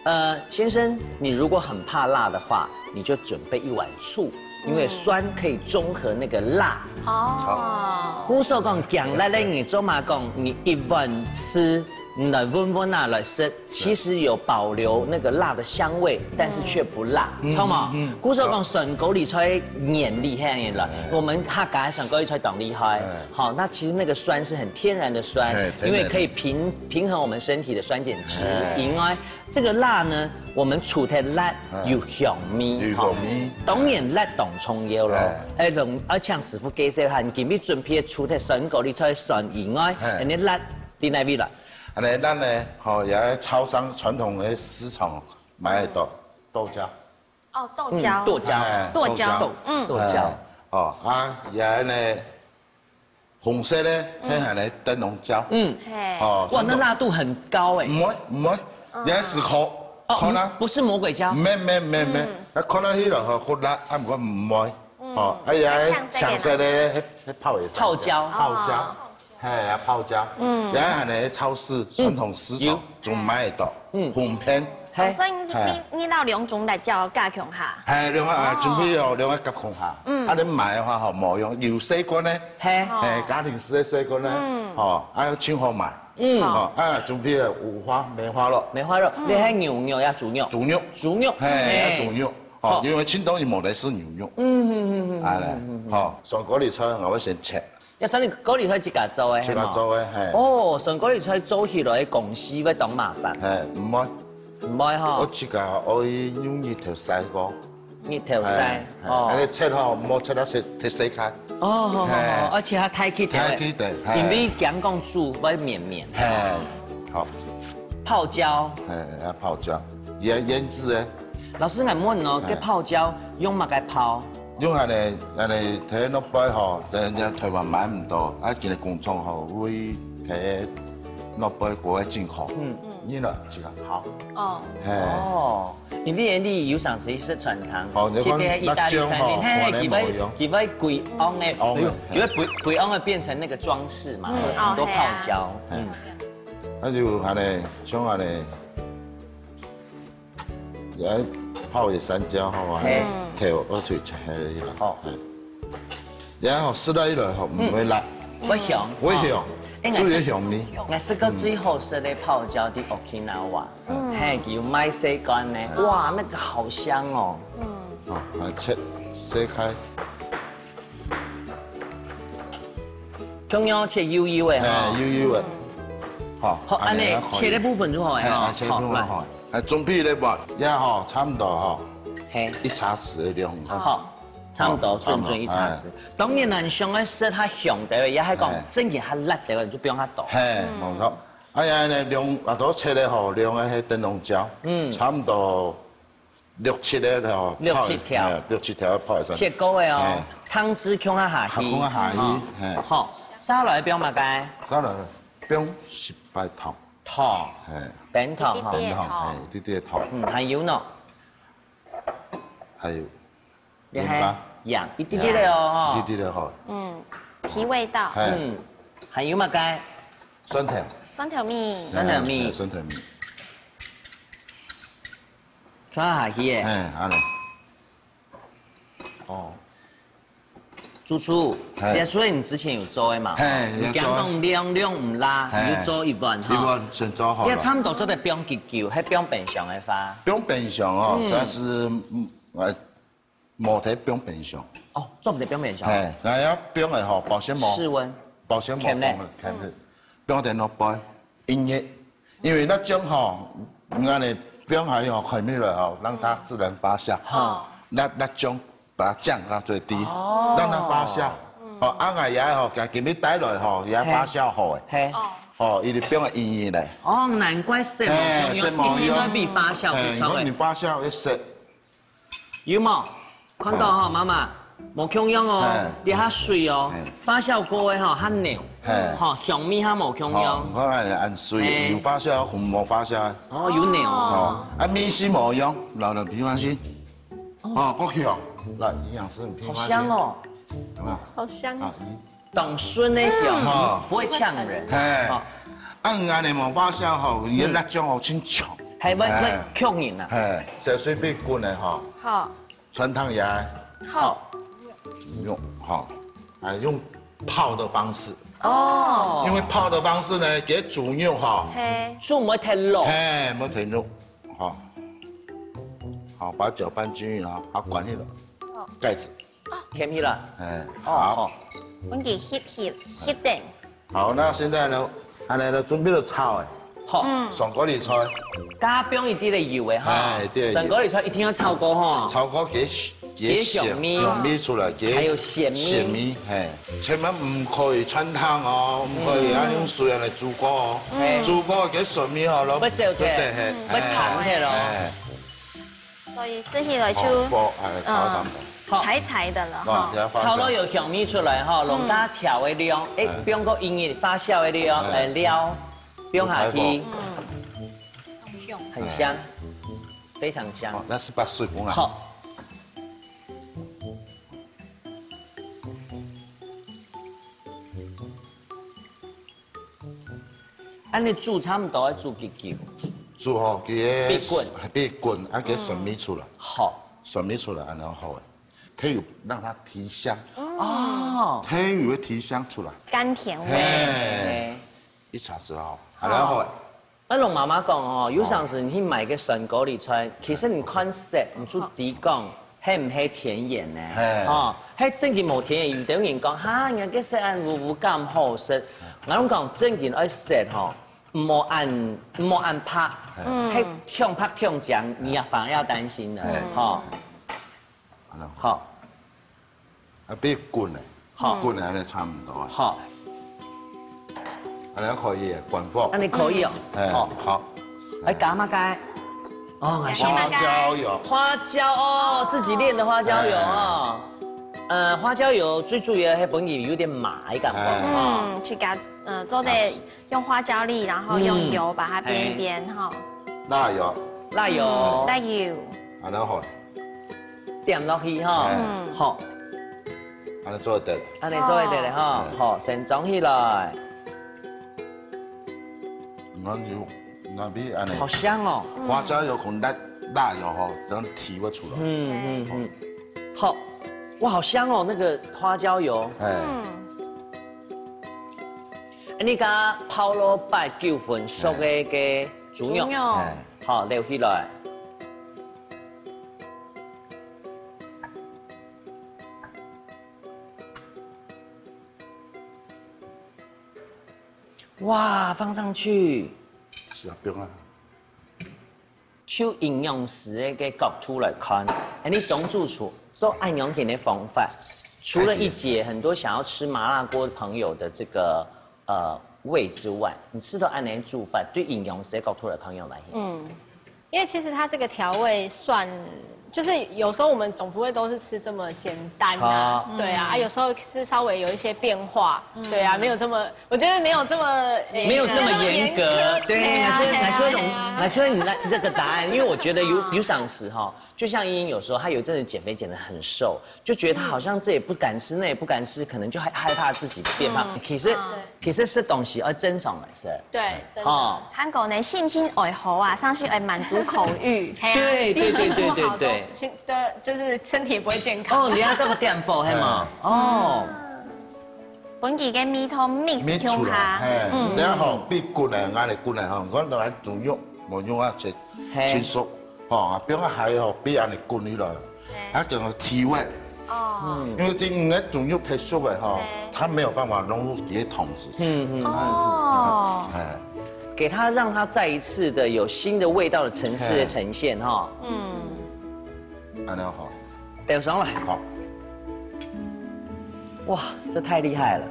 呃，先生，你如果很怕辣的話，你就準備一碗醋，因為酸可以中和那個辣。哦，故所講，強辣个，你做麼講，你一碗醋，你來溫溫啊來食，其實有保留那個辣的香味，但是卻不辣，著嗎？故所講，酸高麗菜恁厲害啦，我們客家酸高麗菜當厲害。好，那其實那個酸是很天然的酸，因為可以平平衡我們身體的酸鹼值，因為 這個辣呢，我們除忒辣有香味，有香味，當然辣當重要咯。哎，同，啊，請師傅介紹下，你今日準備个除忒酸高麗菜酸以外，恁呢辣在哪位啦？恁呢辣呢，吼，也在超商傳統的市場買得到，豆角。哦，豆角，豆角，哎，豆角，豆，嗯，豆角，哦，啊，也呢， 紅色个，係下呢燈籠椒。嗯，係，哦，哇，那辣度很高哎。毋會毋會，也係可，哦，可能，不是魔鬼椒。毋係毋係毋係毋係，啊，可能佢落去好辣，啊，毋過毋會，哦，啊，也係青色个，係泡一下，泡椒，泡椒，係啊，泡椒，嗯，也係下呢超市傳統市場 總買得到，嗯，紅片。哦，所以你你你摎兩種辣椒加共下。係，兩個啊，準備哦，兩個加共下。嗯，啊，你買个話吼，無用，有細罐个，係，係，家庭式个細罐个，嗯，吼，啊，要盡好買，嗯，吼，啊，準備个五花、梅花肉，梅花肉，你係牛肉也豬肉？豬肉，豬肉，係，也豬肉，吼，因為盡多人無得食牛肉，嗯嗯嗯嗯，啊，來，吼，酸高麗菜，𠊎會先切。 也算你高麗菜自家做个，自家做个，係無？係。哦，算高麗菜做起來个工序會當麻煩。係，毋會。毋會吼。𠊎自家愛用日頭曬過。日頭曬，係，係，哦。該切吼，毋好切到細，忒細塊。哦，好好好，係。而且它太氣的，太氣的，係。因為驚講煮會綿綿。係，好。泡椒。係，要泡椒，也醃製个。老師，𠊎問哦，係。該泡椒用麼个泡？ 用恁呢，恁呢，忒落背吼，人家台灣買毋到，啊，今日工廠吼，會忒落背過个進口，嗯，你來自家泡。哦，係，哦，因為你有常時食餐廳，哦，你看特別意大利餐廳，辣椒吼，嘿，嘿，可能無用。佢會佢會歸甕个，哦，哎喲，佢會歸歸甕个變成那個裝飾嘛，嗯，很多泡椒，哦，嘿。嗯。啊就恁呢，像恁呢，也泡个山椒吼，嘿。頭愛切切下來啦。好。嘿。然後食落去了吼，毋會辣，會香。會香，哎，主要香味。𠊎食過最好食个泡椒在Okinawa，嗯。嘿，佢有賣細罐呢，哇，那個好香哦。嗯。好，來切，切開。 共樣切幼幼个哈。哎，幼幼个。好，好，恁呢恁呢就可以。切个部分就好个哈。哎，切个部分好。好，來。哎，準備个話，也好，差不多哈。嘿。一茶匙个量，你看。好，差不多，好，準準一茶匙。差不多，哎。當然啦，你想愛食較香个，也係講，哎。正經較辣个，你就放較多。嘿，無錯。哎呀，呢，量，啊，都切个吼，量个係燈籠椒，嗯。差不多 六七个吼，六七條。哎，六七條泡一下。切過个哦，哎。湯汁共下下去。共下下去，哦。哎。好，續落來放麼个？續落來放一擺糖。糖。哎。冰糖哈。一滴滴个糖。哎，一滴滴个糖。嗯，還有呢？還有，你還鹽巴。鹽，一滴滴个哦，哎，一滴滴个吼。嗯，提味道。哎。嗯，還有麼个？酸甜。酸甜味。酸甜味。哎，酸甜味。 放下去个。哎，恁呢。哦。主廚，哎。這所以你之前有做个嘛？哎，你講講有做。量，量毋罅，哎。有做一碗哈。一碗先做好了。這差不多做得放幾久，還放冰箱个話？放冰箱哦，嗯。主要係，嗯，呃，無得放冰箱。哦，做毋得放冰箱。哎，該愛放个吼，保鮮膜。室溫。保鮮膜封了，忒熱。忒熱。放等落杯。 一日，因為辣椒吼，你看呢，放下去吼，開起來吼，讓它自然發酵。哈。辣，辣椒把它降到最低，哦。讓它發酵。哦，啊，𠊎也吼，今日帶來吼，也發酵好个。嘿。哦。哦，一直放个一日嘞。哦，難怪色無共樣，嘿，色無共樣。一定愛比發酵最重要。嘿，你看你發酵會色。 有無？看到吼，哦。媽媽，無共樣哦，嘿。這下水哦，嘿。發酵過个吼，較濃，嘿。吼，香味較無共樣。哦，你看恁水，嘿。有發酵，無發酵。哦，有濃哦。哦，啊，味緒無一樣，老人平常心。哦。哦，夠香。來，營養師，你平常心。好香哦。有沒有？好香。啊，你 當順个香，嗯。不會嗆人。嘿。哦。啊，恁呢無發酵吼，你个辣椒吼，真強。還會，會嗆人啊。嘿，所以水分滾个吼，好。汆燙也好。用吼，還用泡的方式。哦。因為泡的方式呢，給豬肉吼，嘿。就毋會忒老。嘿，毋會忒老，吼。好，把攪拌均勻啊，好，關起來，好。蓋子。 掀起來。哎，哦，好。好。分佢翕翕，翕等。好，那現在呢，恁呢呢，準備了炒个，好。嗯。酸高麗菜。加放一滴个油个哈。哎，對。酸高麗菜一定愛炒過哈。炒過給，給香味。香味出來，給還有鹹味。鹹味，嘿，千萬毋可以汆燙哦，毋可以啊，用水來煮過哦。嗯。煮過給酸味哦，會走開，會走開，嗯，會淡開咯。哎。 所以食起來就，哦，不，哎，炒上來。嗯，柴柴的了哈。哦，給它發酵。炒到有香味出來哈，嗯。弄加調个料，哎，哎。放過一日發酵个料，哎。哎，料，放下去。嗯。很香，哎。非常香。哦，那是把水分啊。好。 恁呢煮差毋多愛煮幾久？煮吼，佢个必滾。必滾，啊，佢个酸味出來。嗯。好。酸味出來，恁呢好个。豆油讓它提香。哦。豆油會提香出來。甘甜味。嘿。嘿。一茶匙吼，恁呢好个。哦。 啊，龍媽媽講哦，有常時你去買个酸高麗菜，其實你看色，你就知講，係毋係田園呢？嘿。哦，係正經無田園，有兜人講，哈，人家个色恁烏烏，敢好食？𠊎攏講正經愛色吼，毋好恁，毋好恁白，嘿。係忒白忒靚，你也反而要擔心了，嘿。吼。 好。啊，變滾咧，好。滾咧，恁呢差毋多啊。好。恁呢可以關火。恁呢可以哦。哎，好。好。哎，加麼个？哦，𠊎想花椒油。花椒哦，自己煉的花椒油哦。哎。呃，花椒油最主要係分佢有點麻个感覺，哎。哦。嗯，去加，呃，做得 用花椒粒，然後用油把它煸一煸哈。嗯。哎。辣油。辣油。嗯，辣油。啊，然後，點落去哈。哎。嗯。好。恁呢做得。恁呢做得了哈。哎。好，先裝起來。嗯。然後有那邊恁呢，好香哦。花椒油同辣辣油吼，這樣提不出來。嗯嗯嗯，好，哇，好香哦，那個花椒油。哎，嗯，你剛剛泡了八九分熟的个豬肉，豬肉，哎，好，撈起來。哇，放上去。是啊，不用啊。就營養師个角度來看，哎，你總主廚做恁樣个方法，除了一解很多想要吃麻辣鍋的朋友的這個呃胃之外，你吃到恁樣煮法，對營養師的角度來看有哪些？嗯，因為其實它這個調味算，就是有時候我們總不會都是吃這麼簡單啊，對啊，啊有時候是稍微有一些變化，對啊，沒有這麼，我覺得沒有這麼，沒有這麼嚴格，對，來說來說，來說你那這個答案，因為我覺得有有賞識哈，就像茵茵有說，她有一陣子減肥減得很瘦，就覺得她好像這也不敢吃，那也不敢吃，可能就害害怕自己變胖。其實其實食東西愛正常來食，對，真的。哦，韓國呢，興趣愛好啊，上去愛滿足口欲。對對對對對對，心的就是身體也不會健康。哦，你要這麼顛覆，係嘛？哦，本佢个味道 mix 共下，嘿，然後比滾个，𠊎个滾个吼，𠊎來豬肉，無用啊，切，切熟，吼，啊，放下海吼，比恁呢滾起來，啊，整個提味。哦，因為這魚个豬肉太熟了吼，它沒有辦法融入這些湯汁。嗯嗯，哦，哎，給它讓它再一次的有新的味道的層次的呈現哈。嗯，按呢好。 倒上來。好。哇，這太厲害了，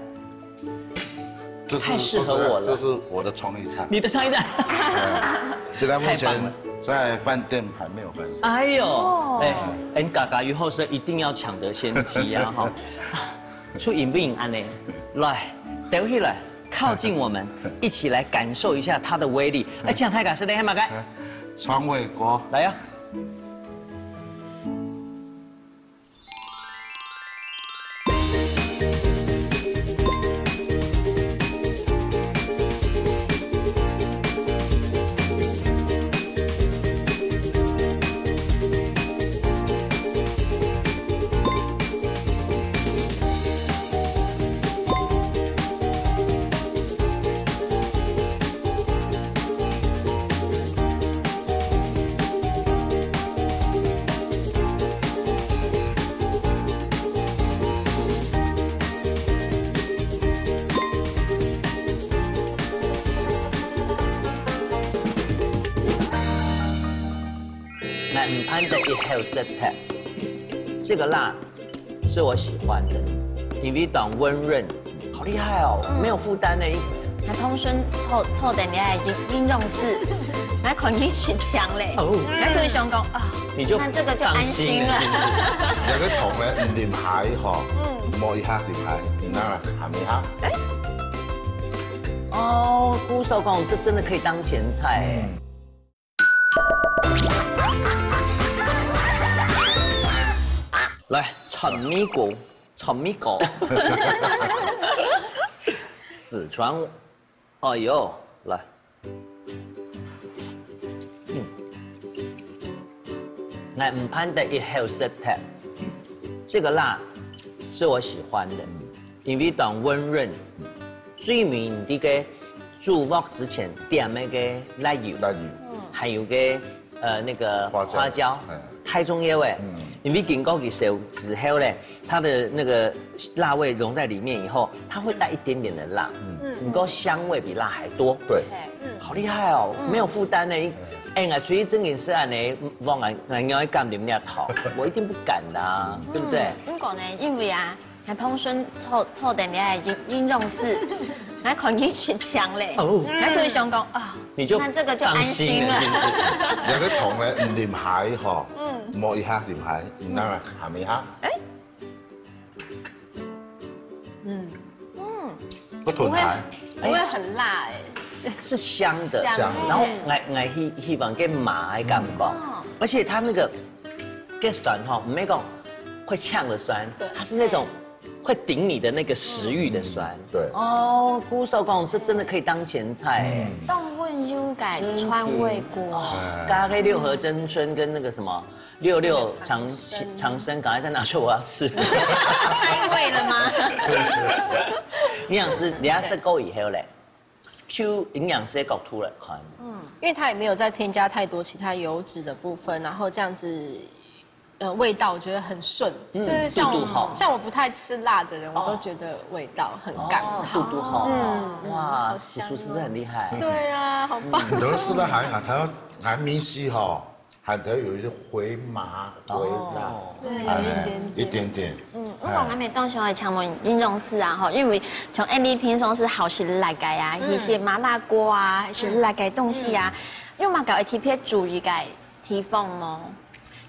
這是太適合我了。這是我的創意菜。你的創意菜。現在目前在飯店還沒有販售。哎呦，哎，哎，嘎嘎魚後生一定要搶得先機啊哈！出影不影按呢，來，倒起來，靠近我們，一起來感受一下它的威力。而且大家是在幹嘛？川味鍋，來呀。 𠊎毋盼得一口食忒，這個辣是我喜歡的，因為當溫潤，好厲害哦，沒有負擔呢。還通順坐坐等你來運運動室，來看你去搶嘞，哦，那就會想講啊，你就那這個就安心了。放心了，是不是？有個桶呢，你淋下吼，摸一下淋下，你拿來看一下。哎，哦，姑嫂講，這真的可以當前菜哎。 來，炒米粉，炒米粉。四川，哎喲，來。嗯。𠊎毋盼得一口食忒，這個辣是我喜歡的，因為當溫潤，最尾你這個 煮鑊之前點那個辣油，辣油。還有個呃那個花椒，花椒，哎。太重要哎，嗯。因為經過佢燒之後咧，它的那個辣味融在裡面以後，它會帶一點點的辣，嗯。不過香味比辣還多。對。嗯。好厲害哦，沒有負擔呢。哎，𠊎出去正經係恁呢，我𠊎𠊎愛敢啉這湯，我一定不敢的啊，對不對？嗯，不過呢，因為啊， 還碰順坐坐等你來運運動室，來看你去搶嘞，哦。來就會想講啊，你就那這個就安心了。放心了，是不是？兩個桶呢，你淋下吼，嗯。摸一下淋下，你拿來看一下。哎，嗯嗯，不吞下。不會很辣哎，是香的，香。然後𠊎𠊎希希望个麻的感覺，而且它那個 个酸哈，毋係講會嗆的酸，對。它是那種会顶你的那个食欲的酸。对。哦，姑嫂讲，这真的可以当前菜哎。当温柔感川味锅，加个六合真春跟那个什么六六长长参，赶快再拿出来，我要吃。开胃了吗？营养师，你要吃够以后嘞，就营养师的角度来看，因为它也没有再添加太多其他油脂的部分，然后这样子，呃，味道我觉得很顺，就是像我嗯度度好像我不太吃辣的人，我都觉得味道很刚哦，好。度度好，哇，好香哦叔叔是不是很厉害？对啊，好棒。你都吃了还还还还没吃哈，还还有一些回麻回辣，哦对，有哎一点点。一点点。嗯，我讲个每当想要请问营养师啊，吼，因为像Andy平常是好食辣个啊，一些麻辣锅啊，食辣个东西啊，有么个特别注意个地方吗？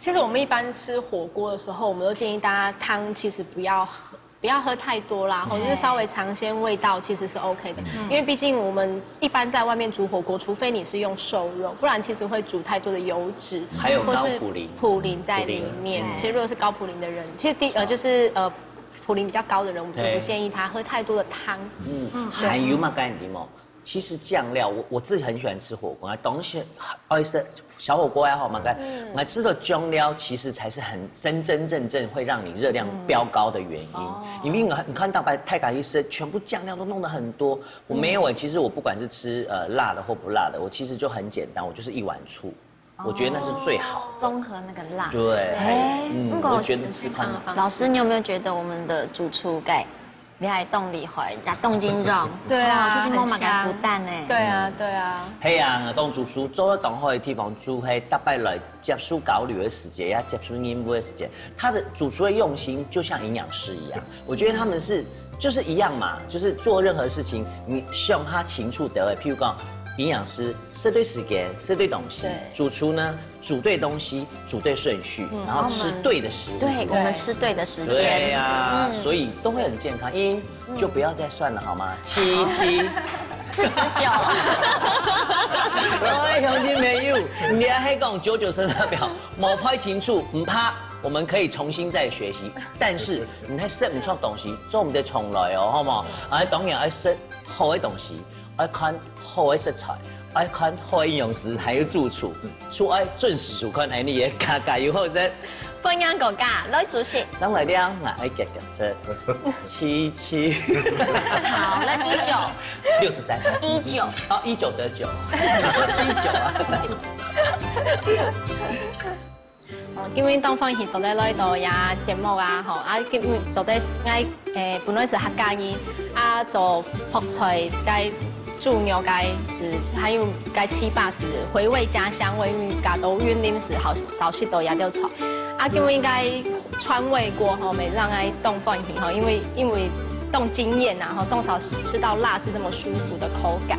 其实我们一般吃火锅的时候，我们都建议大家汤其实不要喝，不要喝太多啦，或者是稍微尝鲜味道其实是 OK 的，因为毕竟我们一般在外面煮火锅，除非你是用瘦肉，不然其实会煮太多的油脂，还有或是高普林普林在里面。普林其实如果是高普林的人，其实第呃就是呃普林比较高的人，我们就对不建议他喝太多的汤。嗯，还有嘛，概念哦。其实酱料，我我自己很喜欢吃火锅，啊，东西爱吃小火锅也好嘛，该，我知道酱料其实才是很真真正正会让你热量飙高的原因，因为你看大白太敢一吃，全部酱料都弄得很多。我没有哎，其实我不管是吃呃辣的或不辣的，我其实就很简单，我就是一碗醋，我觉得那是最好的。综合那个辣。对，哎，嗯，不过我觉得吃看嗯嗯老师，你有没有觉得我们的主厨给厉害动力坏，也动筋肉？对啊哦就是没有很香负担呢。对啊，对啊。嘿呀，当主厨做得当好的地方，就系特别来接受交流的时节，也接受任务的时节，他的主厨的用心就像营养师一样。我觉得他们是就是一样嘛，就是做任何事情，你希望他清楚得，譬如讲营养师是对时间，是对东西，对主厨呢煮对东西，煮对顺序，然后吃对的食物。对，我们吃对的时间。对呀、所以都会很健康，因就不要再算了好吗？七七。四十九。各位乡亲朋友，你还讲九九乘法表，冇排清楚，唔怕，我们可以重新再学习。但是你还食唔出东西，做唔得重来哦，好冇？啊，当然要食好的东西，要看好的食材，要看好的营养师，还有主厨，就要准时收看Andy个家家有好食。欢迎大家来主持。上来了，我爱夹夹食，七七。好，那一九六十三。一九。哦，一九得九，你说七九啊？哦，今日當歡喜做得來到這節目啊，吼，啊，今日做得𠊎，誒，本來係客家人，啊，做覆菜該豬肉該係，還有該粢粑係回味家鄉味，因為加到雲林係好少食到這道菜。啊，今日應該川味鍋吼，每讓𠊎當歡喜吼，因為因為當驚豔啊，吼，當少吃到辣是那麼舒服的口感。